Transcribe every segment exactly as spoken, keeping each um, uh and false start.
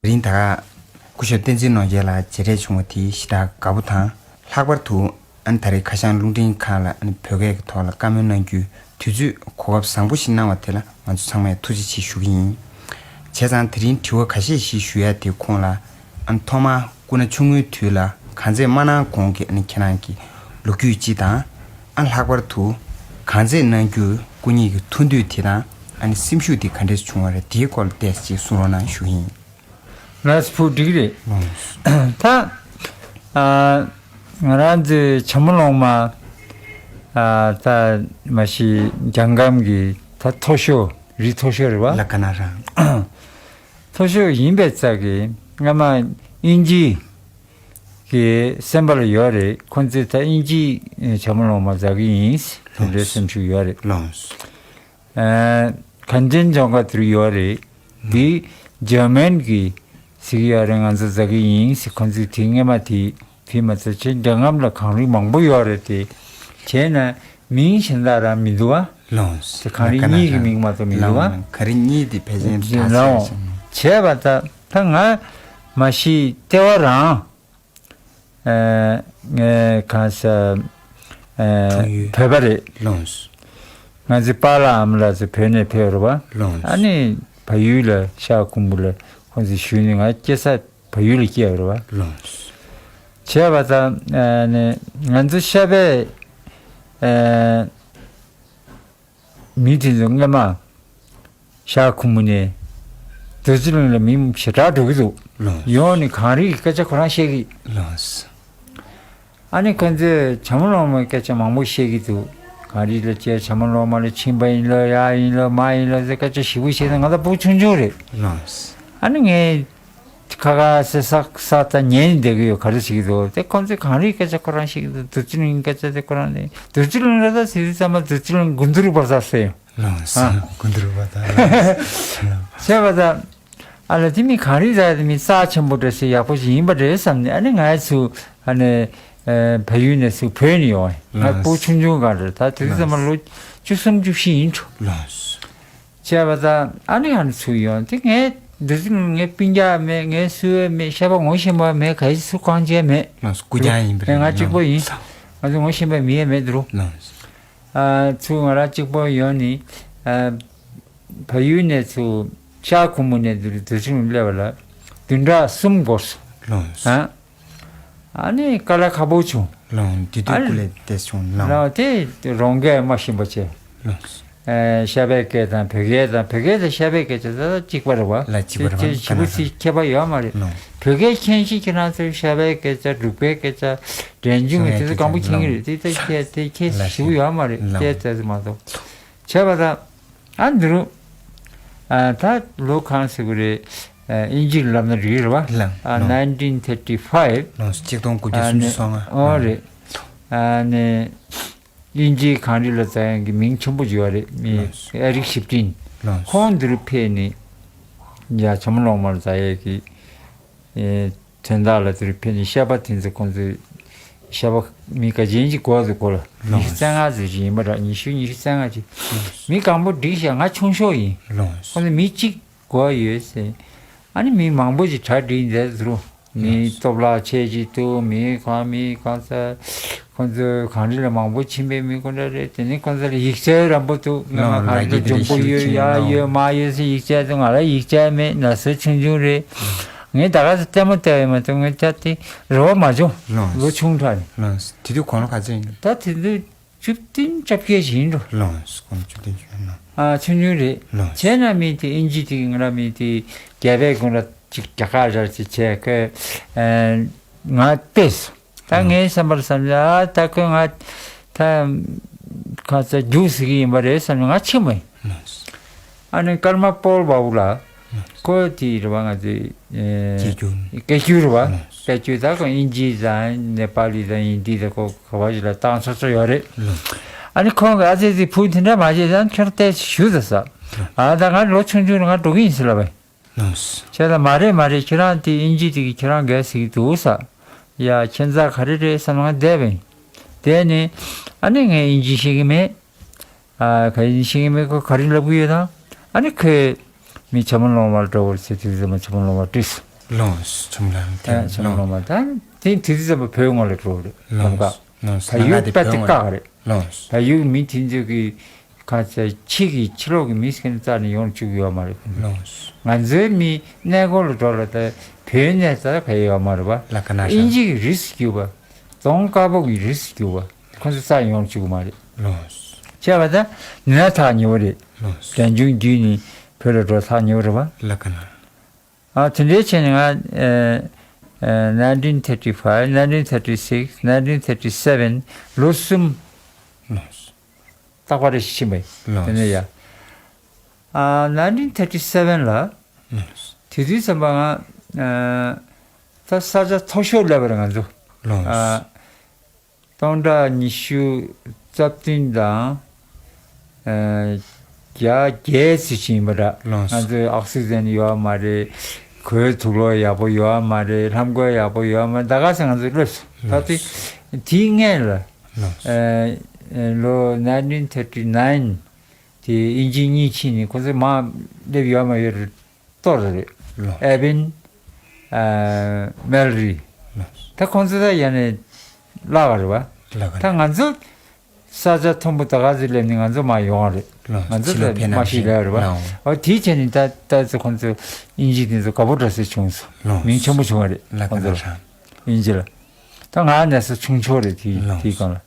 དེ་རིང་ད་ག་སྐུ་ཞབས་བསྟན་འཛིན་ནོར་རྒྱས་ལགས་མཇལ་འཕྲད་བྱུང་བ་དེ་ཞེ་དྲག་དགའ་པོ་དང་། ལྷག་པར་དུ་ཨ་ནི་ད་རེས་ཁ་བྱང་རླུང་འཕྲིན་ཁང་ལ་ཨ་ནི་བོད་སྐད་ཀྱི་ཐོག་ལ་བཀའ་མོལ་གནང་རྒྱུའི་དུས་ཚོད་གོ་སྐབས་བཟང་པོ་ཞིག་གནང་བ་དེ་ལ་ང་ཚོ་ཚང་མས་ཐུགས་རྗེ་ཆེ་ཞུ་གི་ཡིན། བྱས་ཙང་དེ་རིང་དྲི་བ་ཁ་ཤས་ཤིག་ཞུ་ཡ་དེ་ཁོང་ལ་ཨ་ནི་ཐོག་མར་སྐུ་ན་ཆུང་ངུའི་དུས་ལ་གང་ཚད་མ་གནང་གོང་གི་ཨ་ནི་ཁྱེད་རང་གི་ལོ་རྒྱུས་སྤྱི་དང་། ཨ་ལྷག་པར་དུ་གང་ཚད་གནང་རྒྱུའི་སྐུ་ཉིད་ཀྱི་ཐུགས་འདོད་དེ་དང་ཨ་ནི་སེམས་ཤུགས་དེ་ག་འདྲས་བྱུང་བ་རེད། དེའི་སྐོར་ལ་ཏོག་ཙམ་ཅིག་གསུང་རོགས་གནང་ཞུ་གི་ཡིན། ལགས་སོ། བུ་འགྲིག་རེད། ད་ཨ་ང་རང་ཚོའི་བྱམས་པ་སློབ་མ་ཨ་ད་མ་གཞི་རྒྱལ་ཁམས་ཀྱི་ད་མཐོ་ཤོས་རིགས་མཐོ་ཤོས་རེད་བ། ལ་ཀ་ན་རང་མཐོ་ཤོས་ཡིན་པའི་རྩ་གི་སྔ་མ་དབྱིན་ཇི་གི་སེམས་པ་ལ་ཡོད་རེད། ཁོང་ཚོས་ད་དབྱིན་ཇི་བྱམས་པ་སློབ་མ་མཛད་གི་ཡིན་དེ་འདྲའི་སེམས་ཤུགས་ཡོད་རེད། ལགས་སོ། ཨ་གངས་ཅན་ལྗོངས་མཁར་དེར་ཡོད་རེད། འདི་འཇར་མན་གྱི་ཟེར་གྱི་ཡོད་རེད། ང་ཚོ་མཛད་གི་ཡིན་ཟེར། ཁོང་ཚོས་དེ་སྔ་མ་དེ་དེ་མ་ཚད་ཆེ་འདྲ་ངམ་ལ་གངས་རི་མང་པོ་ཡོད་རེད་དེ། བྱས་ན་མིང་གཞན་དག་རང་མི་འདུག་བ། ལགས་སོ། དེ་གངས་རི་གཉིས་ཀྱི་མིང་མ་གཏོགས་མི་འདུག་བ། ལགས་སོ། གངས་རི་གཉིས་དེ་ཕལ་ཆེར་གྲགས་ཆེ་ལ་ཞིག་བྱས་པ་ད་ད་ང་མ་གཞི་ལྟེ་བ་རང་། ཨ་ངས་གང་ཟེར། ཨ་འཁྲུངས་ཡུལ་བོད་པ་རེད། ལགས་སོ། ང་ཚོའི་པཱ་ལགས་ཨ་མ་ལགས་ཚོ་བོད་ནས་ཕེབས་རེད་བ། ལགས་སོ། ཨ་ནི་བལ་ཡུལ་ལ་ཤར་ཁུམ་བུ་ལ་ཁོང་ཚོ་བཞུགས་ནས། ང་སྐྱེས་ས་བལ་ཡུལ་ལ་སྐྱེས་པ་རེད་བ། ལགས་སོ། བྱས་པ་དང་ཨ་ནི་ང་ཚོ་ཤར་པའི་ཨ་མི་དེ་ཚོ་སྔ་མ་ཤར་ཁུམ་བུ་ནས་རྡོ་རྗེ་གླིང་ལ་མི་ཞེ་དྲག་འགྲོ་གི་འདུག། ལགས། ཡོང་ནས་གངས་རི་གི་སྐད་ཆ་ཁོ་རང་བཤད་ཀྱི། ལགས། ཨ་ནི་ཁོ་ཚོས་བྱམས་པ་སློབ་མའི་སྐད་ཆ་མང་པོ་བཤད་ཀྱི་འདུག། གངས་རི་ལ་བཅས་བྱམས་པ་སློབ་མ་ལ་ཕྱིན་པ་ཡིན་ལོ། ཡ་ཡིན་ལོ། མ་ཡིན་ལོ་ཟེར་སྐད་ཆ་ཞེ་པོ་བཤད་ནས། ང་ད་བུ་ཆུང་ཆུང་རེད། ལགས། ཨ་ནི་ངས་ཁ་ཁ་ཟེར་ས་ས་ད་ཉན་བསྡད་ཀྱི་ཡོད། ག་རེ་བྱེད་ཀྱི་འདུག། དེ་ཁོ་ཚོས་གངས་རིའི་སྐད་ཆ་ཁོ་རང་བཤད་ཀྱི་འདུག། རྡོ་རྗེ་གླིང་སྐད་ཆ་དེ་ཁོ་རང་ནས། རྡོ་རྗེ་གླིང་རེད་ད་ཟེར་དུས་ཙམ་པ་རྡོ་རྗེ་གླིང་དགུ་འདུལ་བ་ས་ཟེར་ཡོང་། ལགས་སོ། ཨ་དགུ་འདུལ་བ་ད། བྱས་པ་ད། ཨ་ལ་དེ་མི་གངས་རི་ར་དེ་མི་རྩ་ཆེན་པོ་འདྲ་ཞིག་ཡག་པོ་ཞིག་ཡིན་པ་རེད་བསམ་ནས། ཨ་ནི་ང་ཚོ་ཨ་ནི་ཨ་བལ་ཡུལ་ནས་ཚུར་བོད་ནས་ཡོང་བ། ང་ལགས་སོ། བུ་ཆུང་ཆུང་སྒང་རེད། ད་དེ་དུས་ཙམ་པ་ལོ་བཅུ་གསུམ་བཅུ་བཞི་ཡིན་འགྲོ། ལགས་སོ། བྱས་པ་ད་ཨ་ནི་ཨ་ནི་ཚུར་ཡོང་དེ། ངས་འདི་ཚོ་ངའི་སྤུན་ཀྱག་མེད། ངའི་སུ་ཡང་མེད། ཤ་པ་ངོ་ཤེས་པ་མེད། ག་ཡི་སུ་གང་བྱས་མེད། ལགས་སོ། སྐུ་རྐྱང་ཡིན་པ་རེད། ང་གཅིག་པོ་ཡིན། ང་ཚོ་ངོ་ཤེས་པ་མི་ཡང་མེད་འདུག། ལགས་སོ། ཨ་ཚུར་ང་རང་གཅིག་པོ་ཡོང་ནས། ཨ་བལ་ཡུལ་ནས་ཚུར་ཤར་ཁུམ་བུ་ནས་འདིར་རྡོ་རྗེ་གླིང་སླེབས་པ་ལ་བདུན་ཕྲག་གསུམ་འགོར་སོང་། ལགས་སོ། ཨ་ཨ་ནི་དཀའ་ལས་ཁག་པོ་བྱུང་། ལགས། དེ་དུས་ཨ་སྐུ་ལས་བཏེགས་བྱུང་། ལགས། ལགས། དེ་རང་སྐད་མ་ཤེས་པ་བྱས། ལགས་སོ། ཨ་ཤར་པའི་སྐད་དང་བོད་སྐད་དང་། བོད་སྐད་དང་ཤར་པའི་སྐད་ཆ་ད་གཅིག་པ་རེད་བ། ལ་གཅིག་པ་རེད་བ། དེ་ཞེ་པོ་ཅིག་ཁྱད་པར་ཡོད་མ་རེད། ལགས། བོད་སྐད་མཁྱེན་ཤེས་ཁྱེད་རང་ཚོའི་ཤར་པའི་སྐད་ཆ། འབྲུག་པའི་སྐད་ཆ། འབྲས་ལྗོངས་ཀྱི་དེ་ཚོ་གང་པོ་མཁྱེན་གྱི་རེད། དེ་ད་ཁྱད་དེ་ཁྱད་ཞེ་པོ་ཡོད་མ་རེད། ལགས། དེ་ཙམ་མ་གཏོགས། བྱས་པ་ད། ཨ་འདི་རུ་ཨ་ད་ལོ་གང་ཟེར་དགོས་རེད། ཨ་དབྱིན་ཇིར་ལབ་ན་འགྲིག་རེད་བ། ལགས། ཨ་ལགས། ནའིན་ཊིན་ཐར་ཊི་ཕའིབ། ལགས། གཅིག་སྟོང་དགུ་བརྒྱ་སུམ་ཅུ་སོ་ལྔ། ཨོ་རེད། ཨ་ནི་དབྱིན་ཇིའི་གངས་རི་ལ་འཛེགས་མཁན་གྱི་མིང་ཆེན་པོ་ཅིག་ཡོད་རེད། མི་ལགས། ཨེ་རིག་ཤིབ་ཏིན། ལགས། ཁོང་འདི་རུ་ཕེབས་ནས་ཡ་བྱམས་པ་སློབ་མར་འཛེགས་ཡས་ཀྱི་ཨེ་དོན་དག་ལ་དེར་ཕེབས་ནས་ཤར་པ་དེ་ཚོ་ཁོང་ཚོས་ཤར་པ་མི་ག་ཅན་ཅིག་གོ་འདུག་གོ་ལ། ལགས། ཉི་ཤུ་རྩ་ལྔ་ཙམ་ཞིག་ཡིན་པ་འདྲ། ཉི་ཤུ་ཉི་ཤུ་རྩ་ལྔ་ཅིག། ལགས། མི་གང་པོ་འགྲིག་ཤག། ང་ཆུང་ཤོས་ཡིན། ལགས། ཁོང་ཚོ་མི་གཅིག་གོ་ཡོད་ཟེར། ཨ་ནི་མི་མང་པོ་ཅིག་གྲ་སྒྲིག་མཛད་འདུག། མི་ལགས། སྟོབས་ལགས་ཆེ་ཅིག་འདུག། མི་གང་མི་གང་ས། ཁོང་ཚོ་གངས་རི་ལ་མང་པོ་ཕྱིན་པའི་མི་ཁོ་འདྲ་རེད། དེ་ནི་ཁོང་ཚོ་ལ་ཡིག་ཆ་རན་པོ་འདུག། སྔོན་མ་ལགས། གངས་རི་ལ་ལགས་ཀྱི་འཇོན་པོ་ཡོད། ཡ་ཡོད་མ་ཡོད་ཟེར་ཡིག་ཆ་འདུག། ང་ལ་ཡིག་ཆ་མེད། ན་ཚོད་ཆུང་ཆུང་རེད། ངས་ད་ག་ཚོད་ལྟད་མོ་བལྟས་ཡོད་མ་གཏོགས་ངས་ད་དེ་རེ་བ་མ་བྱུང་། ལགས། ལོ་ཆུང་དྲགས་ནས། ལགས། དེ་དུས་དགུང་ལོ་ག་ཚོད་ཡིན་ནམ། ད་དེ་དུས་བཅུ་བདུན་བཅོ་བརྒྱད་ཅིག་ཡིན་འགྲོ། ལགས། དགུང་བཅུ་བདུན་བཅོ་བརྒྱད་ན། ཨ་ཆུང་ཆུང་རེད། ལགས། བྱས་ན་མི་དེ་དབྱིན་ཇི་དེ་གིས་ང་རང་མི་དེ་རྒྱ་བལ་ཀུན་ལ་ཅིག་རྒྱ་གར་ར་ཅིག་བྱས་ཁོས་ཨ་ང་བལྟས་སོང་། ད་ངའི་བསམ་པར་བསམ་ཡ་ད་ཁོས་ང་ད་ག་ཚོད་རྒྱུགས་ཟེར་གྱི་ཡིན་པ་རེད་བསམ་ནས་ང་ཕྱིན་པ་ཡིན། ཨ་ནི་ཀརྨ་པོལ་བྷ་བུ་ལགས། ཁོ་དེ་རེད་བ། ང་ཚོའི་ཨེ་སྐད་སྒྱུར། སྐད་སྒྱུར་རེད་བ། སྐད་སྒྱུར་ད་ཁོ་དབྱིན་ཇི་དང་ནེ་པ་ལི་དང་ཧིན་དི་དང་ཁོ་ག་བ་ཞིག་ལ་བཏང་ཆོག་ཆོག་ཡོད་རེད། ཨ་ནི་ཁོང་གིས་ཨ་ཙི་ཙི་བུ་དེ་འདྲ་མ་བྱེད་ཙང་ཁྱོད་ཏོག་ཙམ་བཞུགས་ད་ཟེར། ཨ་ད་ང་ལོ་ཆུང་ཆུང་རེད། ང་འགྲོ་གི་ཡིན་ཟེར་ལབ་པ་ཡིན། ལགས། བྱས་ཙང་མ་རེད་མ་རེད། ཁྱེད་རང་དེ་དབྱིན་ཇི་དེ་གིས་ཁྱེད་རང་འགལ་ཟེར་གྱི་འདུག་ཟེར། ཡ་ཁྱད་མཚར་ག་རེ་རེད་བསམ་ནས་ང་བསྡད་པ་ཡིན། བསྡད་ནས་ཨ་ནི་ངས་དབྱིན་ཇི་ཤེས་ཀྱི་མེད། ཨ་ག་ཡིན་ཤེས་ཀྱི་མེད། ཁོ་ག་རེ་ལབ་ཀྱི་ཡོད་དམ། ཨ་ནི་ཁོས་མི་བྱམས་པ་སློབ་མར་འགྲོ་དགོས་ཟེར་དུས་ཙམ་པ་བྱམས་པ་སློབ་མར་བྲིས་སོང་ ལོངས་ཆུང་ལ་ཨ་ཆུང་ལོངས་མ་ད་དེ་དུས་ཚོད་ཙམ་པ་བོད་ངོ་ལ་འགྲོ་རེད། ལོངས་ལོངས་བལ་ཡུལ་དཔེ་དེ་བཀག་རེད། ལོངས་བལ་ཡུལ་མི་དེ་ཚོ་གི་ཁ་ཆ་ཕྱི་གི་ཕྱི་ལོགས་ཀྱི་མི་ཟེར་མཁན་རྩ་ནས་ཡོང་བཅུག་ཡོད་མ་རེད། ལོངས་ང་ཚོའི་མི་གནས་སྐོར་ལ་འགྲོ་ལ་ད་བོད་གནས་རྩ་བ་ཡོད་མ་རེད་པ། ལ་ཀ་ན་ཧྲ་དབྱིན་ཇི་གི་རིས་སུ་གྱུར་པ། རྫོང་དཀར་པོ་གི་རིས་སུ་གྱུར་པ་ཁོ་ཚོ་རྩ་ཡོང་བཅུག་མ་རེད། ལོངས་བྱས་པ་ད་ནུས་ཐག་ཉེ་བོ་རེད། ལོངས་རྒྱ་འབྱུང་བརྒྱུད་ནས་བོད་ལ་འགྲོ་ཐག་ཉེ་བོ་རེད་པ། ལ་ཀ་ན་ཨ་དེ་འདྲའི་བྱས་ནས་ང་ཨ་ཨ་nineteen thirty-five, nineteen thirty-six, nineteen thirty-seven ལོ་གསུམ། ལོངས་རྟག་པར་རེ་ཞིག་ཕྱིན་པ་ཡིན། ལགས། དེ་ནས་ཡ། ཨ་nineteen thirty-seven ལ། ལགས། དེ་དུས་ཙམ་པ་ང་ཨ་ད་ས་ཆ་མཐོ་ཤོས་སླེབས་པ་རེད་ང་ཚོ། ལགས། ཨ་སྟོང་ཕྲག་ཉི་ཤུ་རྩ་བདུན་དང་ཨ་བརྒྱ་བརྒྱད་ཙམ་ཞིག་ཡིན་པ་འདྲ། ལགས། ང་ཚོའི་ཨོག་སི་ཇན་ཡོད་མ་རེད། གོས་དུག་ལོག་ཡག་པོ་ཡོད་མ་རེད། ལྷམ་གོས་ཡག་པོ་ཡོད་མ་རེད། ད་ག་ཚོད་ང་ཚོ་སླེབས་སོང་། ད་ལགས། དེ་དེའི་སྔོན་ལ། ལགས། ཨ་ལོ་nineteen thirty-nine དེ་དབྱིན་ཇི་གཉིས་ཕྱིན་ནས་ཁོ་ཚོ་མར་སླེབས་ཡོད་མ་ཡོད་རེད་གཏོར་རེད། ལགས། ཨེ་བིན། ཨ་མེལ་རི། ལགས། ད་ཁོ་ཚོ་ད་ཡ་ནས་བརླག་རེད་བ། ལགས། ད་ང་ཚོ་ས་ཆ་མཐོན་པོ་ད་ག་ཚོད་སླེབས་ནས་ང་ཚོ་མར་ཡོང་བ་རེད། ལགས། ང་ཚོ་ཕྱི་ལོགས་ད་ཕེབས་མ་ནང་ཤི་བཞིན་ལ་རེད་བ། ལགས། འོ་དེའི་ཆ་ནས་ད་ད་ཚོ་ཁོ་ཚོ་དབྱིན་ཇི་དེ་ཚོ་དགའ་པོ་འདྲ་སེ་བྱུང་སོང་། ལགས། མིང་ཆེན་པོ་བྱུང་བ་རེད། ལགས། ཁོ་ཚོ་ལ་ཁ་ན་ཧྲ། དབྱིན་ཇི་ལ། ད་ང་ནས་ས་ཆུང་ཆོག་རེད་དེའི་ལགས། དེའི་སྒང་ལ།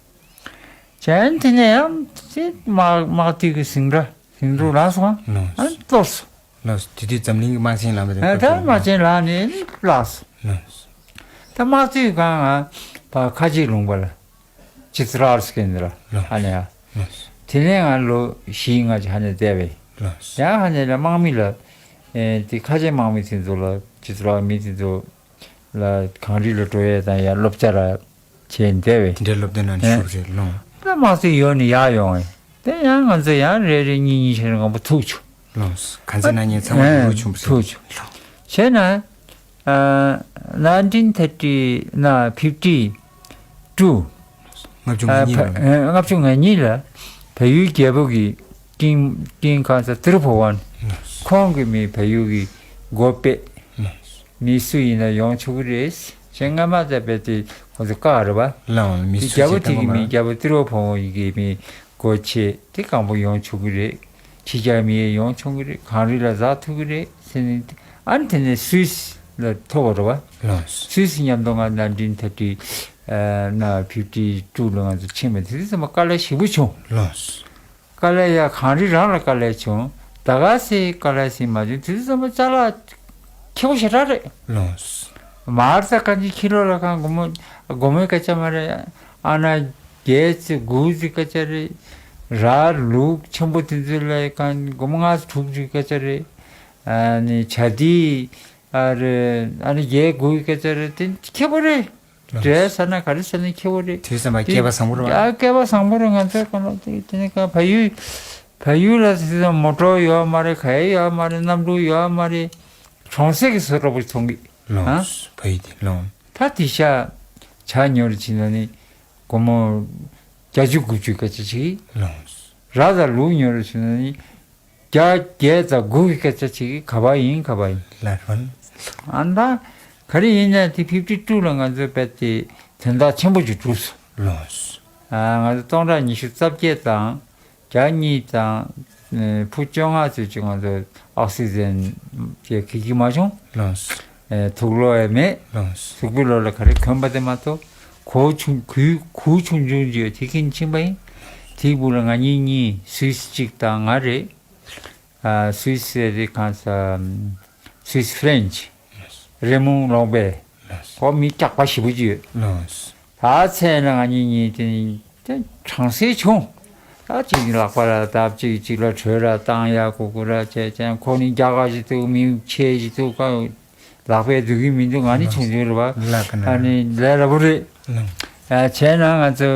གཞན་དེ་ནས་ཡང་དེ་དམག་དམག་དེ་གི་ཟིང་འདྲ་ཟིང་འཁྲུག་ལངས་སོང་། ལགས། ཨ་གཏོར་སོང་། ལགས། དེ་དུས་འཛམ་གླིང་གི་དམག་ཆེན་ལངས་པ་རེད། ཨ་ད་དམག་ཆེན་ལངས་ནས་བརླགས་སོང་། ལགས། ད་དམག་དུས་སྒང་ང་ཕར་ཁ་ཆེ་ལུང་པ་ལ་ཅི་ཙི་ར་ཨར་སི་ཀེན་དེ་ལ། ལགས། ཧ་ནས་ཡ། ལགས། དེ་ནས་ང་ལོ་བཞི་ལྔ་ཅིག་ཧ་ནས་བསྡད་པས། ལགས། ཡང་ཧ་ནས་ལ་དམག་མི་ལ་ཨེ་དེ་ཁ་ཆེ་དམག་མི་དེ་ཚོ་ལ་ཅི་ཙི་ར་མི་དེ་ཚོ་ལ་གངས་རི་ལ་འགྲོ་ཡས་དང་ཡ་སློབ་གྲྭ་ར་བྱས་བསྡད་པས། དེ་འདྲའི་སློབ་སྟོན་གནང་ནས་ཨེ་བཞུགས་རེད། ལགས། ད་དམག་དེ་ཡོད་ནས་ཡར་ཡོང་བས། དེ་ཡང་ང་ཚོ་ཡང་རེ་རེ་གཉིས་གཉིས་བྱས་ནས་མང་པོ་ཐུག་བྱུང་། ལགས། ག་ཚོད་ན་ཉིན་ཚང་མ་ཨེ་རུ་ཆུང་པོ་ཐུག་བྱུང་། བྱས་ན་ཨ་nineteen thirty ན་fifty two ལྔ་བཅུ་ང་གཉིས་ལ། ཨ་ལྔ་བཅུ་ང་གཉིས་ལ་བལ་ཡུལ་རྒྱལ་པོ་གི་ཀིང་ཀིང་གང་ས་ཏི་རུ་ཕ་ཝན། ལགས། ཁོང་གིས་མི་བལ་ཡུལ་གྱི་འགོ་སྤེལ། ལགས། མི་སུ་ཡིན་ན་ཡོང་ཆོག་གི་རེད། གཞན་སྔ་མ་ལྟ་བུའི་དེ་ཁོ་ཚོ་བཀག་རེད་བ། ལགས། མི་དེ་སུ་རྒྱལ་པོ་ཞིག་དེ་གི་མི་བཏང་གི་མ་རེད། རྒྱལ་པོ་ཏི་རུ་ཕ་ཝན་གྱི་མི་འགོ་བྱེད་དེ་གང་པོ་ཡོང་ཆོག་གི་རེད། ཕྱི་རྒྱལ་མི་ཡང་ཡོང་ཆོག་གི་རེད། གངས་རི་ལ་འཛེག་ཐུབ་ཀྱི་རེད་ཟེར་ནས། ཨ་ནི་དེ་ནས་སུད་སི་ལ་ཐོབ་པ་རེད་བ། ལགས། སུད་སི་མཉམ་དུ་ང་nineteen thirty ན་fifty two ལ་ང་ཚོ་ཕྱིན་པ་དེ་དུས་ཙམ་པ་དཀའ་ལས་ཞེ་པོ་བྱུང་། ལགས། དཀའ་ལས་ཡ་གངས་རི་རང་ལ་དཀའ་ལས་བྱུང་། ད་ག་སེ་དཀའ་ལས་ཟིན་མ་བྱུང་། དེ་དུས་ཙམ་པ་ཅ་ལག་ཁེ་པོ་ཞེ་དྲག་རེད། ལགས། མར་ས་གང་ཅི་ཁྱི་ལོ་ལ་གང་སྒོར་མོ་སྒོར་མོའི་སྐད་ཆ་མ་རེད། ཨ་ན་བརྒྱད་ཙམ་དགུ་ཙམ་སྐད་ཆ་རེད། ར་ལུག་ཆེན་པོ་དེ་ཚོ་ལ་གང་སྒོར་མོ་ལྔ་དྲུག་ཅུའི་སྐད་ཆ་རེད། ཨ་ནི་བྱ་དེ་ཨ་རེ་ཨ་ནི་བརྒྱད་དགུའི་སྐད་ཆ་རེད། དེ་ཁེ་པོ་རེད། འབྲས་ཟ་ན་ག་རེ་ཟ་ན་ཁེ་པོ་རེད། དུས་ཙམ་པ་སྐལ་པ་བཟང་པོ་རེད་བ། ཨ་སྐལ་པ་བཟང་པོ་རེད། ང་ཚོའི་གང་ལ་དེ་དེ་ནི་ག་བལ་ཡུལ་བལ་ཡུལ་ལ་དུས་ཙམ་མོ་ཊོ་ཡོད་མ་རེད། ག་ཡེ་ཡོད་མ་རེད། གནམ་གྲུ་ཡོད་མ་རེད། གྲོང་གསེབ་ཀྱི་བཟོ་འདྲ་པོ་མཐོང་གི། ལགས། ཨ་བལ་ཡུལ་དེ་ལགས། ད་དེ་ཤ་བྱ་ཉོ་རུ་ཕྱིན་ན་ནི་སྒོར་མོ་བརྒྱད་ཅུ་དགུ་བཅུའི་སྐད་ཆ་ཅིག། ལགས། ར་དང་ལུག་ཉོ་རུ་ཕྱིན་ན་ནི་བརྒྱ་བརྒྱད་དང་དགུ་གི་སྐད་ཆ་ཅིག་ག་པར་ཡིན་ག་པར་ཡིན། ལགས་སོ། ཨ་ད་ག་རེ་ཡིན་ན་དེ་fifty two ལ་ང་ཚོ་རྦད་དེ་དོན་དག་ཆེན་པོ་ཅིག་གྲུབ་སོང་། ལགས་སོ། ཨ་ང་ཚོ་སྟོང་ཕྲག་ཉི་ཤུ་རྩ་བརྒྱད་དང་། བརྒྱ་གཉིས་དང་། ཨེ་ཕུ་བཅོ་ལྔ་ཚོད་ཅིག་ང་ཚོ་ཨོག་སི་ཇན་ཅེས་གི་གི་མ་བྱུང་། ལགས་སོ། ཨེ་དུག་ལོག་ཡང་མེད། ལགས་སོ། གཟུགས་པོའི་ལོགས་ལ་ག་རེ་གོན་པ་དེ་མ་གཏོགས་གོས་ཆུང་གོས་གོས་ཆུང་ཆུང་ཅིག་ཡོད་དེ་གིན་ཕྱིན་པ་ཡིན། དེའི་སྦུག་ལ་ང་གཉིས་གཉིས་སུད་སི་གཅིག་དང་ང་རེད། ཨ་སུད་སི་རེད་གང་ས་སུད་སི་ཧྥི་རེན་ཅི་རེ་མུང་ལོང་པེ་ལགས་སོ། ཁོ་མི་སྐྱག་པ་ཞེ་པོ་ཅིག་ཡོད། ལགས་སོ། ད་མཚན་ལ་ང་གཉིས་གཉིས་དེ་དེ་གྲང་སེ་བྱུང་། ད་གཅིག་ལག་པ་ལ་བརྡབ། གཅིག་གཅིག་ལ་གྲོས་ར་བཏང་ཡ་གུ་གུ་ར་བྱས་ཙང་ཁོ་ནི་རྒྱ་གར་ཞིག་འདུག་མི་ཆེ་ཞིག་འདུག་ག་ལག་པས་འདུག་གི་མི་འདུག་ང་ནི་ཆུང་ཆུང་རེད་བ། ལགས་ཀ་ན་ཨ་ནི་ལས་སླ་པོ་རེད། ལགས། ཨ་བྱས་ན་ང་ཚོ་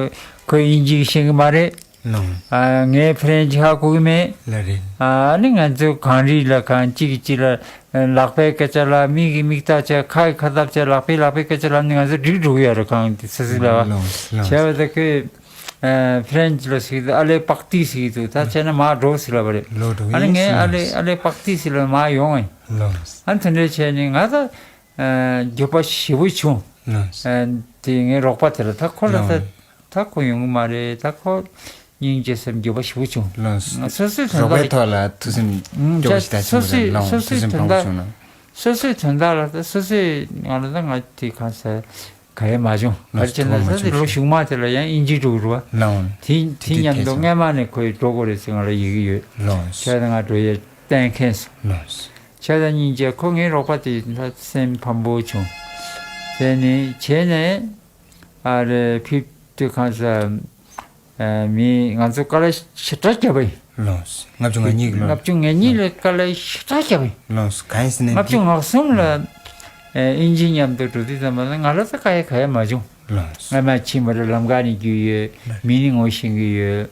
ཁོ་དབྱིན་ཇི་ཤེས་གི་མ་རེད། ལགས། ཨ་ངས་ཧྥི་རེན་ཅི་ཧ་གོ་གི་མེད། ལགས་རེད། ཨ་ནི་ང་ཚོ་གངས་རི་ལ་གང་གཅིག་གིས་གཅིག་ལ་ལག་པའི་སྐད་ཆ་ལ་མིག་གིས་མིག་ལྟ་བྱས་ཁ་ཡིས་ཁ་བཏབ་བྱས་ལག་པས་ལག་པའི་སྐད་ཆ་ལ་ནི་ང་ཚོ་འགྲིག་འགྲོ་གི་ཡོད་རེད་གང་དེ་སི་སི་ལ་བ། ལགས་ལགས། བྱས་པ་ད་ཁོས་ཨ་ཧྥི་རེན་ཅི་ལ་ཟེར་གི་འདུག་ཨ་ལེ་པག་ཏི་ཟེར་གི་འདུག་ད་བྱས་ན་མར་འགྲོ་ཟེར་ལབ་པ་རེད། ལོ་འགྲོ་ཨ་ནི་ངས་ཨ་ལེ་ཨ་ལེ་པག་ཏི་ཟེར་ལབ་མར་ཡོང་ངས། ལགས། ཨ་ནི་དེ་འདྲས་བྱས་ནས་ང་ད། འགྱོད་པ་ཞེ་པོ་བྱུང་། དེ་ངའི་རོགས་པ་དེ་ལ་ད་ཁོ་ལ་ད་ད་ཁོ་ཡོང་གི་མ་རེད། ད་ཁོ་སྙིང་རྗེ་སེམས་འགྱོད་པ་ཞེ་པོ་བྱུང་། སོ་སོའི་དོན་དག་ལ་ཐུགས་སེམས་སྐྱོ་བོ་ཞིག་ད་སོ་སོའི་སོ་སོའི་དོན་དག་སོ་སོའི་དོན་དག་ལ་ད་སོ་སོའི་ང་ལ་ད་ང་དེ་གང་ཟེར། ག་ཡེ་མ་བྱུང་། ག་རེ་བྱས་ན་ད་དེ་ལོ་གཞུག་མ་དེ་ལ་ཡང་དབྱིན་ཇི་འགྲོ་གི་རེད་བ། དེ་དེ་མཉམ་དུ་སྔས་མ་ནས་ཁོ་ཡི་འགྲོ་དགོས་རེད་ཟེར་ང་ལ་ཡི་གེ་ཡོད། བྱས་ཙང་ང་འགྲོ་ཡས་གཏན་འཁེལ་སོང་། བྱས་ཙང་སྙིང་རྗེ་ཁོ་ངའི་རོགས་པ་དེ་ད་སེམས་ཕམ་པོ་བྱུང་། དེ་ནས་བྱས་ནས་ཨ་རེ་ཕིབ་ཏུ་གང་ཟེར། མི་ང་ཚོ་དཀའ་ལས་ཞེ་དྲག་བརྒྱབ་པ་ཡིན། ལགས་སོ། ལྔ་བཅུ་ང་གཉིས་ལ། ལྔ་བཅུ་ང་གཉིས་ལ་དཀའ་ལས་ཞེ་དྲག་བརྒྱབ་པ་ཡིན། ལགས་སོ། གང་ཡིན་ཟེར་ན་ལྔ་བཅུ་ང་གསུམ་ལ་དབྱིན་ཇི་མཉམ་དུ་འགྲོ་དུས་ཙམ་པ་ལ་ང་ལ་ད་དཀའ་ཡ་ག་ཡ་མ་བྱུང་། ལགས་སོ། སྔ་མ་ཕྱིན་པ་རེད། ལམ་ཁ་ནས་རྒྱུག་ཡོད། མི་ནི་ངོ་ཤེས་ཀྱི་ཡོད།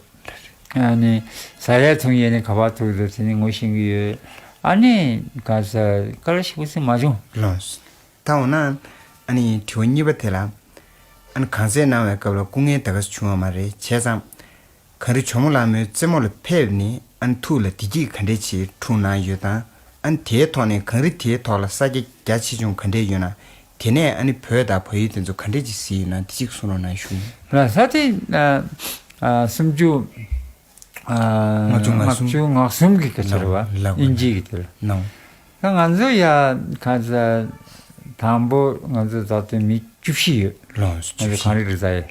ཨ་ནི་ཟ་ཡ་འཐུང་ཡས་ནི་ག་པར་ཐུག་འདུག་དེ་ནི་ངོ་ཤེས་ཀྱི་ཡོད། ཨ་ནི་ག་ས་དཀའ་ལས་ཞེ་པོ་ཞིག་མ་བྱུང་། ལགས་སོ། ད་འོ་ན་ཨ་ནི་དྲི་བ་གཉིས་པ་དེ་ལ། ཨ་ནི་གང་ཟག་གནང་བའི་སྐབས་ལ་སྐུ་ངལ་ད་ག་ཟེ་བྱུང་བ་མ་རེད། བྱས་ཙང་། གངས་རི་ཇོ་མོ་ལྷ་མོའི་རྩེ་མོ་ལ་ཕེབས་ནས་ཨ་ནི་ཐུགས་ལ་བདེ་སྐྱིད་ག་འདྲས་ཅིག་འཁྲུངས་གནང་ཡོད་དང་། ཨ་ནི་དེའི་ཐོག་ནས་གངས་རི་དེའི་ཐོག་ལ་ས་རྒྱ་རྒྱ་ཆེ་ཆུང་ག་འདྲས་ཡོད་ན། དེ་ནས་ཨ་ནི་བོད་དང་བལ་ཡུལ་དེ་ཚོ་ག་འདྲས་ཅིག་གཟིགས་ཡོད་ན་དེ་གཅིག་གསུང་རོགས་གནང་ཞུ། ལགས་ས་དེ་ཨ་ཨ་སུམ་ཅུ་ཨ་ལྔ་བཅུ་ང་གསུམ་ལྔ་བཅུ་ང་གསུམ་གི་སྐད་ཆ་རེད་བ། ལགས་ལགས། དབྱིན་ཇི་གི་དེ་ལ། ལགས། ད་ང་ཚོ་ཡ་ག་ས་དང་པོ་ང་ཚོ་ད་ལྟ་མི་བཅུ་བཞི་ཡོད། ལགས་སོ། ང་ཚོ་གངས་རི་རི་རྩ་ཡ།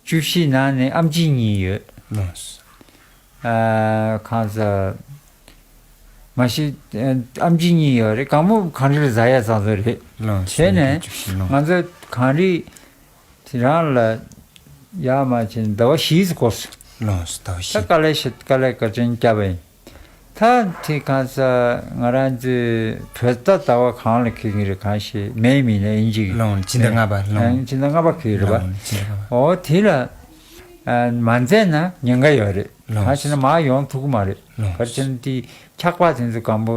བཅུ་བཞི་ནང་ནས་ཨམ་ཆི་གཉིས་ཡོད། ལགས་སོ། ཨ་གང་ཟག་མ་གཞི་ཨམ་ཆི་གཉིས་ཡོད་རེད། གང་པོ་གངས་རི་ལ་ཟ་ཡ་ཚང་ཚོ་རེད། ལགས་སོ། བྱས་ནས་བཅུ་བཞི་ལགས། ང་ཚོ་གངས་རི་དེ་རང་ལ་ཡར་མར་བྱས་ནས་ཟླ་བ་བཞི་ཙམ་འགོར་སོང་། ལགས་སོ། ཟླ་བ་ད་བཞི། དཀའ་ལས་ཤི་དཀའ་ལས་ག་ཚོད་བརྒྱབ་པ་ཡིན། ད་དེ་གང་ཟག་ང་རང་ཚོའི་བོད་ཟླ་ཟླ་བ་གང་ལ་འཁེལ་གྱི་རེད། གང་ཞིག་མེ་མིན་ན་དབྱིན་ཇི་གི། ལོང་། སྤྱི་ཟླ་ལྔ་པ། ལོང་། ཨ་སྤྱི་ཟླ་ལྔ་པ་འཁེལ་གྱི་རེད་པ། ལོང་། སྤྱི་ཟླ་ལྔ་པ། འོ་དེ་ལ་ཨ་མ་མཛད་ན་ཉེན་ཁ་ཡོད་རེད། ལོང་། གང་ཞེ་ན་མར་ཡོང་ཐུབ་ཀྱི་མ་རེད། ལོང་། ག་རེ་བྱས་ན་དེ་འཁྱག་པ་དེ་ཚོ་གང་པོ་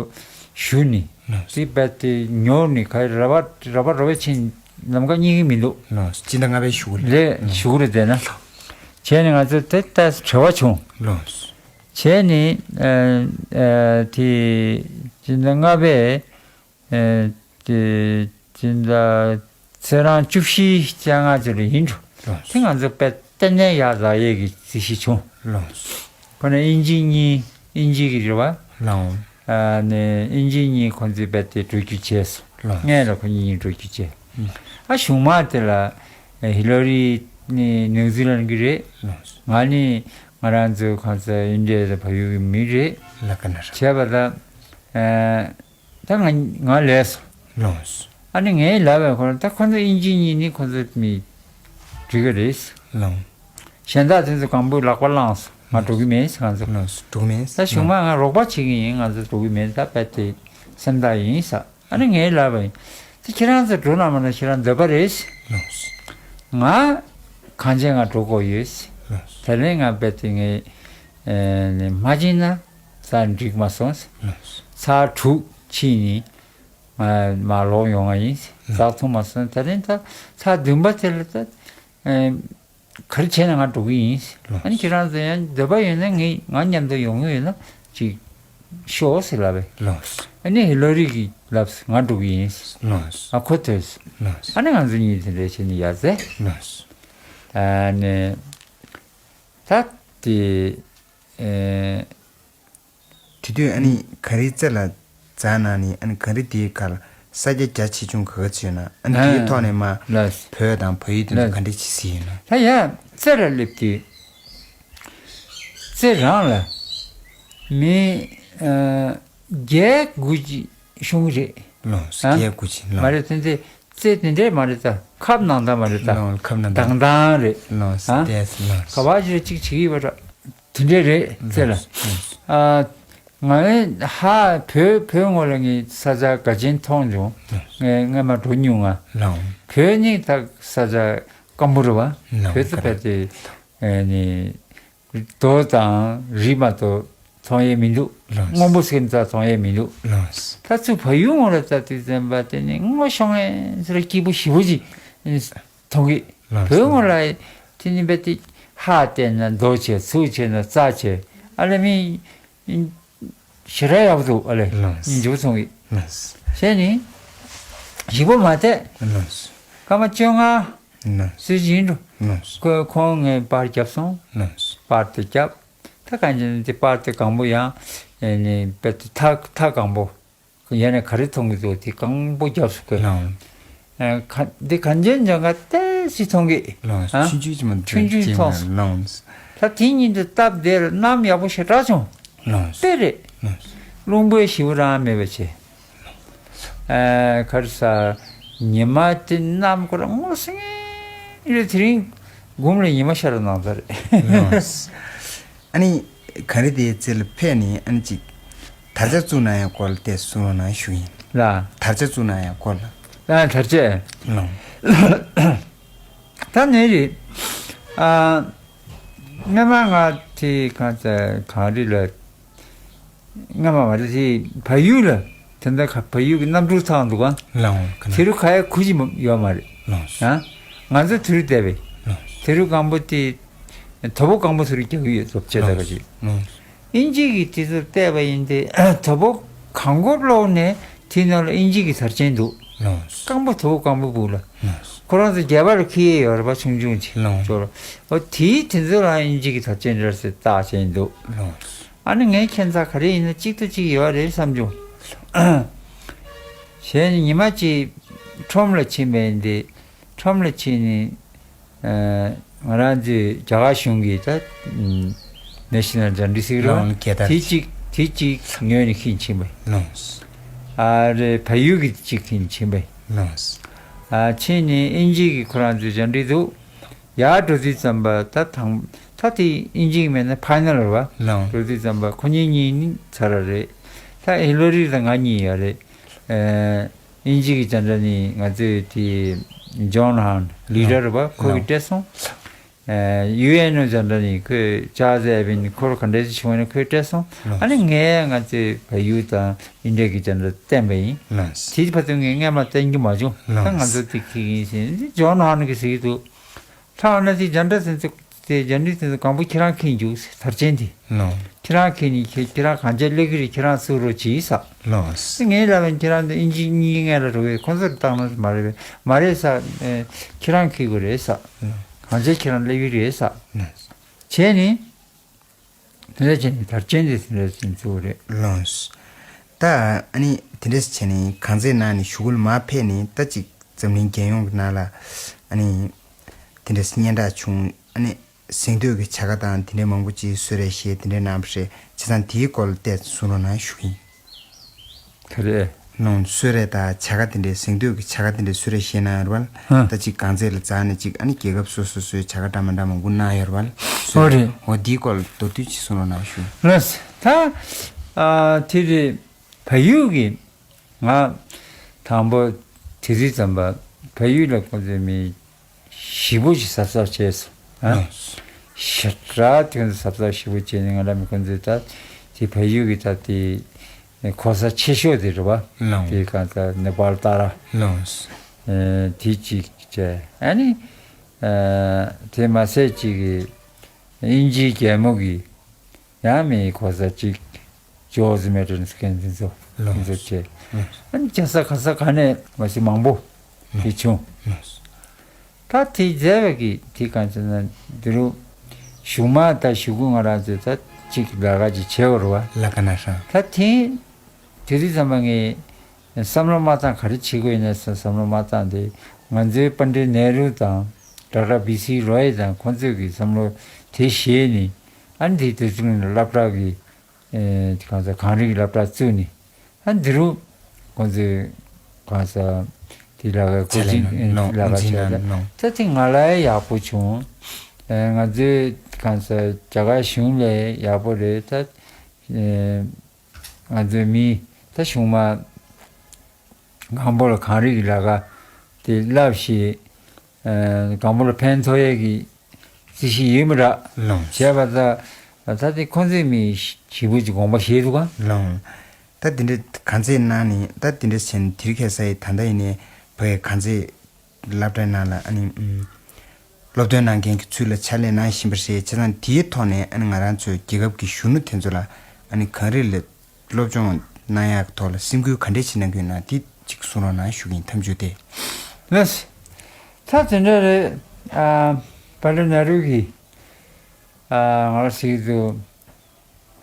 ཞུ་ནི། ལོང་། དེ་རྦད་དེ་ཉོ་ནི་ག་རེ་ར་བ་ར་བ་ར་བ་ཕྱིན་ལམ་ཁ་རྙེད་ཀྱི་མི་འདུག། ལོང་། སྤྱི་ཟླ་ལྔ་པའི་གཞུག་གུ་རེད། རེད། ལོང་། གཞུག་གུ་རེད་བསྡད་ན། བྱས་ནས་ང་ཚོ་དེ་ལྟར་བྲེལ་བ་བྱུང་། ལོང་། བྱས་ནས་ཨ་ཨ་དེ་སྤྱི་ཟླ་ལྔ་པའི་ཨ་དེ་སྤྱི་ཟླ་ཚེས་གྲངས་བཅུ་བཞི་བཅོ་ལྔ་ཚོ་ལ་ཡིན་འགྲོ། ལོང་། དེ་ང་ཚོ་དཔེ་ཏན་ཏན་ཡར་འཛེག་ཡས་ཀྱི་རྩིས་གཞི་བྱུང་། ལོང་། ཁོ་ན་དབྱིན་ཇི་གཉིས། དབྱིན་ཇི་གི་རེད་བ། ལོང་། ཨ་ནི་དབྱིན་ཇི་གཉིས་ཁོང་ཚོས་རྦད་དེ་འགྲོ་རྒྱུ་བྱས་སོང་། ལོང་། སྔོན་ལ་ཁོ་གཉིས་འགྲོ་རྒྱུ་བྱས། ཨ་གཞུག་མ་དེ་ལ་ཧི་ལོ་རི་ནི་ནིའུ་ཛི་ལན་གི་རེད། ལོང་། ང་ནི་ང་རང་ཚོའི་གང་ཟག་ཨིན་ཌི་ཡ་དང་བལ་ཡུལ་གི་མི་རེད། ལ་ཀ་ན་ར། བྱས་པ་ད་ཨ་ད་ང་ང་ལས་སོང་། ལོང་། ཨ་ནི་ངས་ལབ་པས་ཁོ་ལ་ད་ཁོ་ཚོ་དབྱིན་ཇི་གཉིས་ནི་ཁོ་ཚོ་མི་འགྲིག་གི་རེད། ལོང་། གཞན་དག་དེ་ཚོ་གང་པོས་ལག་པ་བླངས་སོང་། ང་འགྲོ་གི་མེད་ཟེར། ང་ཚོ། ལོང་། འགྲོ་གི་མེད་ཟེར། ད་གཞུག་མ་ང་རོགས་པ་བྱེད་ཀྱི་ཡིན། ང་ཚོ་འགྲོ་གི་མེད། ད་རྦད་དེ་སེམས་ཐག་ཡིན་ཟེར། ཨ་ནི་ངས་ལབ་པ་ཡིན། དེ་ཁྱེད་རང་ཚོ་འགྲོ་ན་མ་ན་ཁྱེད་རང་འདོད་པ་རེད་ཟེར། ལོང་། ང་གང་བྱས་ང་འགྲོ་དགོས་ཡོད་ཟེར། ལོང་། དེ་ལས་ང་རྦད་དེ་ངས་ཨེ་ནི་མ་ཕྱིན་ན་ས་འགྲིག་མ་སོང་ཟེར། ལོང་། ཚར་དྲུག་ཕྱིན་ནི་ང་མར་ལོག་ཡོང་བ་ཡིན་ཟེར། ཟ་འཐུང་མ་སོང་། དེ་རིང་ད་ཚར་བདུན་པ་དེ་ལ་ད་ཨེ་ག་རེ་བྱས་ན་ང་འགྲོ་གི་ཡིན། ལོང་། ཨ་ནི་ཁྱེད་རང་ཚོ་ཡང་འདོད་པ་ཡོད་ན་ངས་ང་མཉམ་དུ་ཡོང་གི་ཡོད་ན་ཅིག་ཤོག་ཟེར་ལབ་པས། ལོང་། ཨ་ནི་ཧི་ལོ་རི་གིས་ལབས། ང་འགྲོ་གི་ཡིན། ལོང་། ཨ་ཁོ་ཐོས། ལོང་། ཨ་ནི་ང་ཚོ་གཉིས་དེ་འདྲ་བྱས་ནས་ཡར་འཛེགས། ལོང་། ཨ་ནི་ད་དེ་ཨེ། དེ་དུས་ཨ་ནི་གངས་རིའི་རྩེ་ལ་འཛེགས་གནང་ནས། ཨ་ནི་གངས་རི་དེའི་ཁར་ས་རྒྱ་རྒྱ་ཆེ་ཆུང་ག་ག་ཚོད་ཡོད་ན། ཨ་ནི་དེའི་ཨ་ཐོག་ནས་མར་ལགས། བོད་དང་བལ་ཡུལ་དེ་ཚོ་ལགས། ག་འདྲས་ཅིག་གཟིགས་ཡོད་ན། ད་ཡ་རྩེ་ལ་སླེབས་དུས་རྩེ་རང་ལ་མི་ཨ་བརྒྱད་དགུ་ཅིག་ཤོང་གི་རེད། ལོང་། ཨ་བརྒྱད་དགུ་ཅིག། ལོང་། མ་རེད། དེ་ཚོ་རྩེ་དེ་འདྲས་མ་རེད། ད་ཁབ་ནང་ད་མ་རེད། ད་ལོང་། ཁབ་ནང་ད། དྭངས་དྭངས་རེད། ལོང་། ཨ་བལྟས། ལོང་། ག་བ་ཞིག་ཅིག་བྱེད་ཀྱི་ཡོད་པ་འདྲ། དེ་འདྲས་རེད། རྩེ་ལ། ཨ་ང་ཧ་བོད་བོད་ངོས་ལ་ངས་ས་ཆ་འགའ་ཅན་མཐོང་བྱུང་། ངས་སྔ་མ་འགྲོ་མྱོང་ང་། ལོང་། བོད་ནི་ད་ས་ཆ་སྐམ་པོ་རེད་བ། ལོང་། བོད་ཚོ་བལྟས་ཏེ་ཨ་ནི་རྡོ་དང་རི་མ་གཏོགས་མཐོང་ཡས་མི་འདུག། ལོང་། སྔོན་པོ་སེམས་ཙམ་མཐོང་ཡས་མི་འདུག། ལོང་། ད་ཚུར་བལ་ཡུལ་ངོས་ལ་ལྟ་དུས་ཙམ་པ་དེ་ནི་སྔོ་ཤོང་ངེ་ཟེར་སྐྱིད་པོ་ཞེ་པོ་ཅིག་མཐོང་གི། ལོང་། བོད་ངོས་ལ་དེ་ནི་རྦད་དེ་ཧ་བལྟས་ན་རྡོ་ཆེ། ཚུར་བྱས་ན་རྩྭ་ཆེ། ཨ་ལས་མི་ཞེ་དྲག་ཡག་པོ་འདུག། ཨ་ལས། ལོང་། སྙིང་རྗེ་པོ་མཐོང་གི། ལོང་། བྱས་ནས་ ཞིབ་པོ་མ་བལྟས། ལགས་སོ། སྐར་མ་བཅོ་ལྔ། ལགས་སོ། ཟེར་བཞིན་འགྲོ། ལགས་སོ། ཁོ་ཁོང་ངས་པར་བརྒྱབ་སོང་། ལགས་སོ། པར་དེ་བརྒྱབ། ད་གང་ཅི་ན་དེ་པར་དེ་གང་པོ་ཡང་ཨེ་ནི་དཔེ་དེ་ཐག་ཐག་གང་པོ། ཡ་ནས་ག་རེ་མཐོང་གི་འདུག་དེ་གང་པོ་རྒྱབ་སུ་བཀོད། ལགས། ཨ་ཁ་འདི་གང་ཅན་ཅང་ག་ཏེ་སི་མཐོང་གི། ལགས། ཨ། ཆུང་ཆུང་ཅིག་མ་ཆུང་ཆུང་མཐོང་སོང་། ལགས། ད་དེ་ཉིད་དུ་སྟབས་བདེ་ལ་གནམ་ཡག་པོ་ཞེ་དྲག་བྱུང་། ལགས། དཔེ་རེད། ལགས། རླུང་བུའི་ཞི་བ་རང་མེད་པ་བྱས། ཨ་ག་རེ་ཟ། ཉི་མ་དེ་གནམ་སྐོར་ངོ་སེང་རེད། དེ་རིང་སྒོམ་ལ་ཉི་མ་ཤར་ནང་ཚ་རེད། ལགས། ཨ་ནི། གངས་རི་དེའི་རྩེ་ལ་ཕེབས་ནས་ཨ་ནི་ཅིག་དར་ཆ་བཙུགས་གནང་ཡག་སྐོར་ལ་བལྟས་གསུང་རོགས་གནང་ཞུ་ཡིན། ལ། དར་ཆ་བཙུགས་གནང་ཡག་སྐོར་ལ། ལ་དར་ཆ། ལོང་། ད་ནས་རེད། ཨ། སྔ་མ་ང་དེ་གང་ཚ་གངས་རི་ལ། སྔ་མ་མ་རེད་དེ་བལ་ཡུལ་ལ། དེ་འདྲ་ཁ་བལ་ཡུལ་གྱི་གནམ་གྲུ་ཚང་འདུག་ག་ལོང་། དེ་རུ་ཁ་ཡ་ཁུ་ཅི་ཡོད་མ་རེད། ལོང་། ཨ། ང་ཚོ་དེ་རུ་བསྡད་པས། ལོང་། དེ་རུ་སྒང་པོ་དེ། དོ་པོ་སྒང་པོ་དེ་རུ་རྒྱག་གི་ཡོད་ཚོ་བྱས་ད་ག་ཅིག་ལོང་། དབྱིན་ཇི་གིས་དེ་ཚོར་བལྟས་པ་ཡིན་ཏེ། དོ་པོ་གང་གོ་ལོག་ནས་དེའི་ནང་ལ་དབྱིན་ཇི་གི་དར་ཆེན་འདུག་ལོང་། རྐང་པ་དོ་པོ་རྐང་པ་སྦུག་ལ། ལོང་། ཁོ་རང་ཚོ་རྒྱ་བལ་ཁི་ཡེ་ཡོད་རེད་པ། ཆུང་ཆུང་ཅིག་ལོང་། ཅོ་ལ། འོ་དེའི་དེ་ཚོ་ལ་དབྱིན་ཇི་གི་དར་ཆེན་རེད་ཟེར་བཏགས་བྱས་འདུག་ལོང་། ཨ་ནི་ངའི་ཁྱད་མཚར་ག་རེ་ཡིན་ན་གཅིག་ཏུ་གཅིག་ཡོད་རེད་བསམ་བྱུང་། བྱས་ནས་ཉི་མ་གཅིག་ཁྲོམ་ལ་ཕྱིན་པ་ཡིན་ཏེ། ཁྲོམ་ལ་ཕྱིན་ནས། ང་རང་ཚོའི་རྒྱ་གར་གཞུང་གི་ད་ནེ་ཤི་ནལ་ཇན་ཌི་ཟེར་གི་རེད་པ། ལོང་། རྒྱལ་དར་དེ་གཅིག་དེ་གཅིག་ཉོས་ནས་ཁྱེར་ཕྱིན་པ་ཡིན། ལོང་། ཨ་རེ་བལ་ཡུལ་གྱི་གཅིག་ཁྱེར་ཕྱིན་པ་ཡིན། ལོང་། ཨ་ཕྱིན་ནས་དབྱིན་ཇི་གི་ཁོ་རང་ཚོའི་ཇན་ཌི་འདུག་ཡར་འགྲོ་དུས་ཙམ་པ་ད་དང་ད་དེ་དབྱིན་ཇི་གི་མེད་ན་ཕ་ནལ་རེད་པ། ལོང་། འགྲོ་དུས་ཙམ་པ་ཁོ་གཉིས་གཉིས་ནི་ཚར་རེད། ད་ཧི་ལ་རི་དང་ང་གཉིས་ཡོད་རེད། ཨེ། དབྱིན་ཇི་གི་ཇན་ཌི་ནི་ང་ཚོའི་དེ་ཇོན་ཧན་ལི་ཌར་རེད་པ། ཁོ་གིས་སྤྲད་སོང་། ཨེ། ཡུ་ཨེན་ཨོ་ཇན་ཌི་ནི་ཁོས་ཅཱར་ཇི་ཨེ་བིན་ཁོར་ག་འདྲས་ཞིག་བྱུང་བ་ནི་ཁོས་སྤྲད་སོང་། ལོང་། ཨ་ནི་ངས་ང་ཚོའི་བལ་ཡུལ་དང་ཨིན་ཌི་ཡ་གི་ཇན་ཌི་བསྟན་པ་ཡིན། ལོང་། དེའི་བར་དུ་ངས་སྔས་མ་བསྟན་རྒྱུ་མ་བྱུང་། ལོང་། ད་ང་ཚོ་དེ་ཁྱེར་གྱི་ཡིན་ཟེར་ནས་ཇོན་ཧན་གྱིས་ཟེར་གྱི་འདུག་ཐ་ན་དེ་ཇན་ཌི་དེ་ཚོ་དེ་ཇན་ཌི་དེ་ཚོ་གང་པོ་ཁྱེད་རང་ཁྱེར་འཇུག་དར་ཆེན་དེ། ལོང་། ཁྱེད་རང་ཁྱེར་ནས་ཁྱེད་ཁྱེད་རང་གང་ཆ་སླེབས་ཀྱི་རེད། ཁྱེད་རང་བཙུགས་རོགས་གྱིས་ཟེར། ལོང་། དེ་ངས་ལབ་པ་ཁྱེད་རང་དེ་དབྱིན་ཇི་གཉིས་ངས་ལ་རོགས་ཡོད། ཁོ་ཚོར་བཏང་ན་མ་རེད་པས། མ་རེད་ཟེར། ཨེ། ཁྱེད་རང་ཁྱེར་དགོས་རེད་ཟེར། ལོང་། གང་ཆ་ཁྱེད་རང་སླེབས་ཀྱི་རེད་ཟེར། ལོང་། བྱས་ནས། དེ་འདྲ་བྱས་ནས་དར་ཆེན་དེ་དེ་འདྲ་བྱས་ནས་བཙུགས་རེད། ལོང་། ད་ཨ་ནི་དེ་འདྲ་བྱས་ནས་གངས་རྩེ་ནང་ནས་གཞུག་གུ་ལ་མར་ཕེབས་ནས་ད་ཅིག་འཛམ་གླིང་རྒྱལ་ཡོངས་ཀྱི་ནང་ལ་ཨ་ནི་དེ་འདྲ་སྙན་གྲགས་བྱུང་། ཨ་ནི་གཟེངས་བསྟོད་ཀྱི་བྱ་དགའ་དང་དེ་འདྲའི་མང་པོ་ཅིག་གསོལ་རས་བཞེས་དེ་འདྲའི་གནང་བ་རེད། བྱས་ཙང་དེའི་སྐོར་ལ་བལྟས་གསུང་རོགས་གནང་ཞུ་གི་ཡིན། ག་རེ། ལོང་། གསོལ་རས་དང་བྱ་དགའ་དེ་འདྲའི་གཟེངས་བསྟོད་ཀྱི་བྱ་དགའ་དེ་འདྲའི་གསོལ་རས་བཞེས་གནང་ཡོད་རེད་པ། ཧ། ད་ཅིག་གངས་རྩེ་ལ་འཛེགས་ནས་ཅིག་ཨ་ནི་རྒྱལ་ཁབ་སོ་སོ་སོའི་བྱ་དགའ་འདྲ་མི་འདྲ་མང་པོ་གནང་ཡོད་རེད་པ། ཨོ་རེད། འོ་དེའི་སྐོར་ལ་མདོར་བསྡུས་ཅིག་གསུང་རོགས་གནང་ཞུ། ལགས། ད་ཨ་དེ་རེད། བལ་ཡུལ་གྱི་ང་དང་པོ་དེ་དུས་ཙམ་པ་བལ་ཡུལ་ལ་ཁོང་ཚོས་མི་ཞེ་པོ་ཅིག་གཟབ་གཟབ་བྱས་སོང་། ཨ། ལོང་། ཞེ་དྲག་དེ་ཚོ་གཟབ་གཟབ་ཞེ་པོ་བྱས་ནས་ང་ལ་མི་ཁོང་ཚོས་ད་དེ་བལ་ཡུལ་གྱི་ད་དེ་གོ་ས་ཆེ་ཤོས་དེ་རེད་པ། ལོང་། དེ་གང་ལྟར་ནེ་པཱལ་ཏཱ་ར། ལོང་། ཨ། དེ་གཅིག་བྱས། ཨ་ནི་ཨ་དེ་མ་ཟད་ཅིག་གི་དབྱིན་ཇིའི་རྒྱལ་མོ་གི་ཡང་མི་གོ་ས་གཅིག་ཇོརྗ་མེ་ཊན་སི་ཀན་དེ་ཚོ། ལོང་། དེ་ཚོ་བྱས། ཨ་ནི་རྒྱལ་ས་ག་ས་ག་ནས་མ་གཞི་མང་པོ་དེ་བྱུང་། ལོང་། ད་དེ་མཛད་པ་གི་དེ་གང་ཟེར་ན་འདི་རུ་གཞུག་མ་ད་གཞུག་གུ་ང་རང་ཚོས་ད་གཅིག་ལས་ཀ་ཅིག་བྱེད་དགོས་རེད་པ། ལ་ཀ་ན་ཧྲ། ད་དེ་དེ་དུས་ཙམ་པ་ངས་བསམ་བློ་མ་བཏང་ག་རེ་བྱེད་དགོས་ཡིན་ན་བསམ་བློ་མ་བཏང་སྟེ། ང་ཚོའི་པཎྜི་ཏ་ནེ་རུ་དང་ཌོག་ཊར་བི་སི་རོ་ཡི་དང་ཁོང་ཚོས་ཀྱི་བསམ་བློ་དེ་བཞེས་ནས། ཨ་ནི་དེ་དུས་ཚོད་ནས་སློབ་གྲྭ་གི་ཨེ་གང་ཟེར་གངས་རི་གི་སློབ་གྲྭ་བཙུགས་ནས། ཨ་འདི་རུ་ཁོང་ཚོས་གང་ཟེར་དེ་ལས་ཀ་ཀོ་ཅིང་ལས་ཀ་བྱས་ལ། ད་དེ་ང་ལ་ཡག་པོ་བྱུང་། ཨེ་ང་ཚོའི་གང་ཟེར་རྒྱ་གར་གཞུང་ལས་ཡག་པོ་རེད། ད་ཨེ་ང་ཚོའི་མི་ད་གཞུང་མ་སྒང་པོ་ལ་གངས་རི་གི་ལས་ཀ་དེ་བསླབས་ཤིག་ཨ་སྒང་པོ་ལ་ཕན་ཐོགས་ཡས་ཀྱི་རྩིས་གཞི་ཡོད་མི་ར། ལོང་། བྱས་པ་ད་ད་དེ་ཁོང་ཚོའི་མི་ཞེ་པོ་ཅིག་དགོངས་པ་བཞེས་འདུག་ག། ལོང་། ད་དེ་འདྲའི་གངས་རྩེ་ནང་ནས་ད་དེ་འདྲ་བྱས་ནས་དེ་རིང་ཁ་སང་ཡི་ད་ལྟ་ཡིན་ནའི་བོད་ཀྱི་གངས་རྩེ་སློབ་གྲྭའི་ནང་ལ་ཨ་ནི་ཨུམ་སློབ་སྟོན་གནང་མཁན་གྱི་ཚུལ་ལ་ཕྱག་ལས་གནང་བཞིན་པ་རེད། བྱས་ཙང་དེའི་ཐོག་ནས་ཨ་ནི་ང་རང་ཚོའི་རྒྱལ་ཁབ་ཀྱི་གཞོན་ནུ་དེ་ཚོ་ལ་ཨ་ནི་གངས་རི་ལ་སློབ་སྦྱོང་གནང་ཡག་གི་ཐོག་ལ་སེམས་ཁུར་ག་འདྲས་བྱེད་གནང་གི་ཡོད་ན་དེ་ ཅིག་གསུང་རོགས་གནང་ཞུ་གི་ཡིན། ཐམས་ཅད་དེ། ལགས། ད་དེ་འདྲ་རེད། ཨ། བན་དེ་ནེ་རུ་གིས། ཨ། ང་ལ་ཟེར་གྱི་འདུག་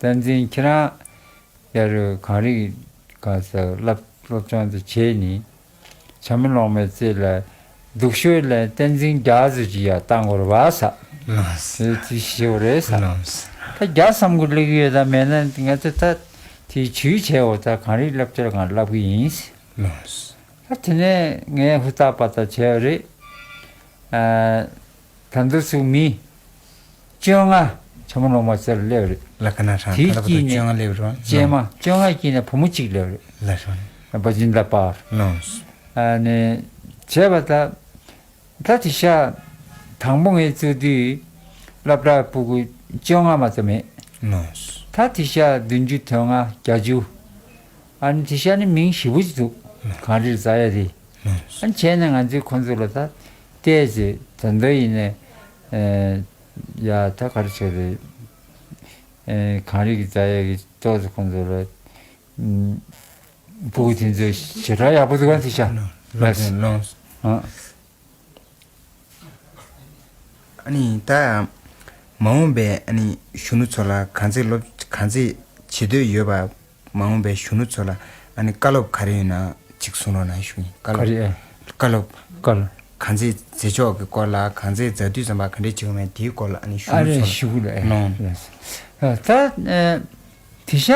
བསྟན་འཛིན། ཁྱེད་རང་ཡ་རུ་གངས་རི་ག་ས་སློབ་སློབ་སྦྱོང་དེ་བྱས་ནི། བྱ་མོ་ལོང་མའི་རྩེ་ལ་སྡུག་ཤོས་ལ་བསྟན་འཛིན་རྒྱ་ཟེར་གྱི་ཡ་བཏང་དགོས་རེད་བ་ས། ལགས། དེ་དེ་ཞེས་པ་རེད་ས། ལགས། ད་རྒྱ་བསམ་གི་སླེབས་ཀྱི་ཡོད། ད་མེད་ན་ང་ཚོ་ད་དེ་ཇུས་བྱས་འོ། ད་གངས་རི་བསླབ་བྱ་གང་བསླབ་གི་ཡིན། ལགས། ད་དེ་ནས་ངས་ཧུར་ཐག་པ་ད་བྱས་པ་རེད། ཨ། ད་དུང་ཚུར་མི་བཅོ་ལྔ་བྱ་མོ་ལོང་མའི་རྩེ་ལ་སླེབས་རེད། ལགས། ཁ་ན་ཧྲང་དེའི་ད་ལྟ་བར་དུ་དཀྱིལ་ནས་བཅོ་ལྔ་སླེབས་རེད་བ། བཅོ་ལྔ། ལགས། བཅོ་ལྔ་དཀྱིལ་ནས་བུ་མོ་གཅིག་སླེབས་རེད། ལགས་སོ། བ་ཇིན་ད་པར། ལགས། ཨ་ནི་བྱས་པ་ད། ད་དེ་ཤ་དང་པོ་ངས་བཙུགས་དུས་སློབ་གྲྭ་ཕྲུ་གུ་བཅོ་ལྔ་མ་གཏོགས་མེད། ལགས། ད་དེ་ཤ་བདུན་ཅུ་དོན་ལྔ། བརྒྱད་ཅུ། ཨ་ནི་དེ་ཤ་ནི་མིང་ཞེ་པོ་ཅིག་འདུག་གངས་རིར་འཛེག་ཡ་དེ། ཨ་ནི་བྱས་ནས་ང་ཚོས་ཁོང་ཚོ་ལ་ད་བལྟས་ཚེ་ད་འདོད་ཡིན་ནས། ཨེ། ཡ་ད་ག་རེ་བྱས་རེད། ཨེ། གངས་རི་གི་འཛེག་ཡ་གི་ཏོག་ཙམ་ཁོང་ཚོ་ལ། ཨུམ། ཕྲུ་གུ་དེ་ཚོ་ཞེ་དྲག་ཡག་པོ་འདུག་ག་དེ་ཤ། ལགས། ལགས། ཨ། ཨ་ནི་ད་མ་འོངས་པའི་ཨ་ནི་གཞོན་ནུ་ཚོ་ལ་གངས་རི་སློབ་གངས་རི་བྱེད་འདོད་ཡོད་པ། མ་འོངས་པའི་གཞོན་ནུ་ཚོ་ལ་ཨ་ནི་བཀའ་སློབ་ག་རེ་ཡོད་ན་ཅིག་གསུང་རོགས་གནང་ཞུ་ཡིན། བཀའ་སློབ། ག་རེ། བཀའ་སློབ། བཀའ་སློབ། གངས་རི་འཛེག་ཕྱོགས་ཀྱི་སྐོར་ལ། གངས་རི་འཛེག་དུས་ཙམ་པ་ག་འདྲས་བྱེད་དགོས་མེད་དེའི་སྐོར་ལ་ཨ་ནི་གཞོན་ཨ་ནུ་རེ་ཚོ་ལ་ཞུ་གི་ལ། ཨེ། ལོང་། ལགས། ད་ཨེ། དེ་ཤ་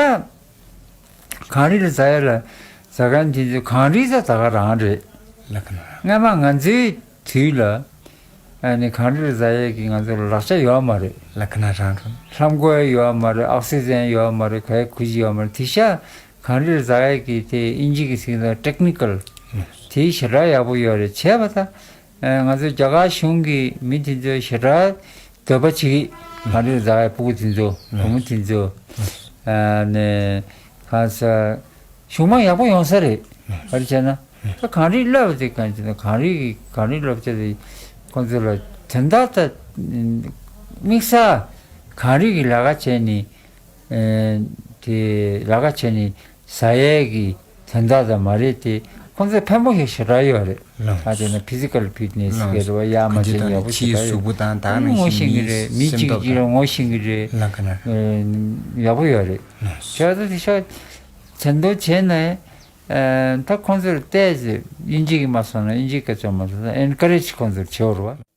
གངས་རི་ལ་འཛེག་ཡ་ལ་འཛེག་མཁན་དེ་ཚོ་གངས་རི་ད་ད་ག་རང་རེད། ལགས་ཁ་ན། སྔ་མ་ང་ཚོའི་དུས་ལ་ཨ་ནི་གངས་རི་ལ་འཛེག་ཡས་ཀྱི་ང་ཚོ་ལ་ལག་ཆ་ཡོད་མ་རེད། ལགས་ཁ་ན་རང་རང་། ལྷམ་གོག་ཡོད་མ་རེད། ཨོག་སི་ཇན་ཡོད་མ་རེད། ག་ཡ་གུ་ཅི་ཡོད་མ་རེད། དེ་ཤ་གངས་རི་ལ་འཛེག་ཡས་ཀྱི་དེ་ཨིན་ཇི་གི་ཚིག་ནང་ཊེག་ནི་ཀལ་དེ་ཞེ་དྲག་ཡག་པོ་ཡོད་རེད། བྱས་པ་ད། ཨ། ང་ཚོ་རྒྱ་གར་གཞུང་གི་མི་དེ་ཚོ་ཞེ་དྲག་འདོད་པ་བྱེད་ཀྱི། གངས་རི་ལ་འཛེག་ཡས་ཕྲུ་གུ་དེ་ཚོ། བུ་མོ་དེ་ཚོ། ཨ་ནི་ག་ས་གཞུང་མང་ཡག་པོ་ཡོང་ས་རེད། ག་རེ་བྱས་ན་ད་གངས་རི་སློབ་དེ་གང་བྱས་ན་གངས་རི་གི་གངས་རི་སློབ་བྱ་དེ་ཁོང་ཚོ་ལ་དོན་དག་ད་དམིགས་བསལ་གངས་རི་གི་ལས་ཀ་བྱས་ནས། ཨེ། དེ་ལས་ཀ་བྱས་ནས་ཟ་ཡས་ཀྱི་དོན་དག་ཙམ་མ་རེད་དེ། ཁོང་ཚོ་ཕན་པོ་ཞིག་ཞེ་དྲག་ཡོད་རེད། ལགས། ད་དེ་ན་ཕི་ཟི་ཀལ་ཕིཊ་ནེ་སི་ལགས། གི་རེད་བ། ཡར་མར་གང་ཅི་བྱས་ན་ཡག་པོ་ཞེ་དྲག་ཡོད། ཕྱིའི་གཟུགས་པོ་དང་ད་ནང་ངོ་བཞིན་ཤེས་ཀྱི་མིའི་རེད། མི་སེམས་གཅིག་སྟོབས་གིས་གཅིག་ལ་ངོ་ཤེས་ཀྱི་རེད། ལགས་ཁ་ན། ཨེ། ཡག་པོ་ཡོད་རེད། ལགས། བྱས་ཙང་དེ་ཤ་ཚན་དོ་བྱས་ནས། ཨེ། ད་ཁོང་ཚོར་བལྟས་ཚེ་དབྱིན་ཇི་གིས་མ་སོང་ན་དབྱིན་ཇིའི་སྐད་ཆ་མ་སོང་ན་ཨེན་ཀ་རེཇ་ཁོང་ཚོར་བྱེད་འོ་རེད་བ།